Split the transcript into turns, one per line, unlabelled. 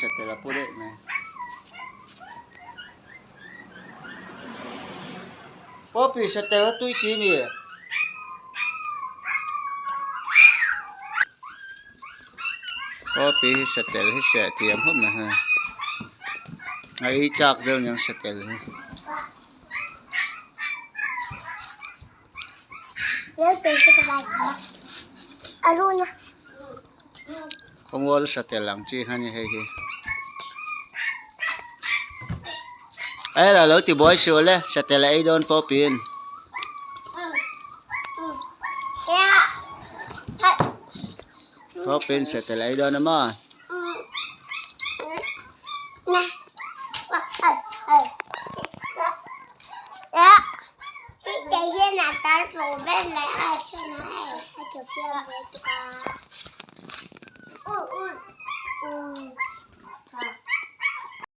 Satel a pu daih mai. Poppy satel a tui ti mi? Poppy hi satel hi hreh thiam khawp mai hei. A ei chak deuh aniang satel hi. Khawmual satel ang chi kha ni hei hi. Ela lo ti buai suh le satel a ei dawn pawh pin. Pawh pin satel a ei dawn a maw.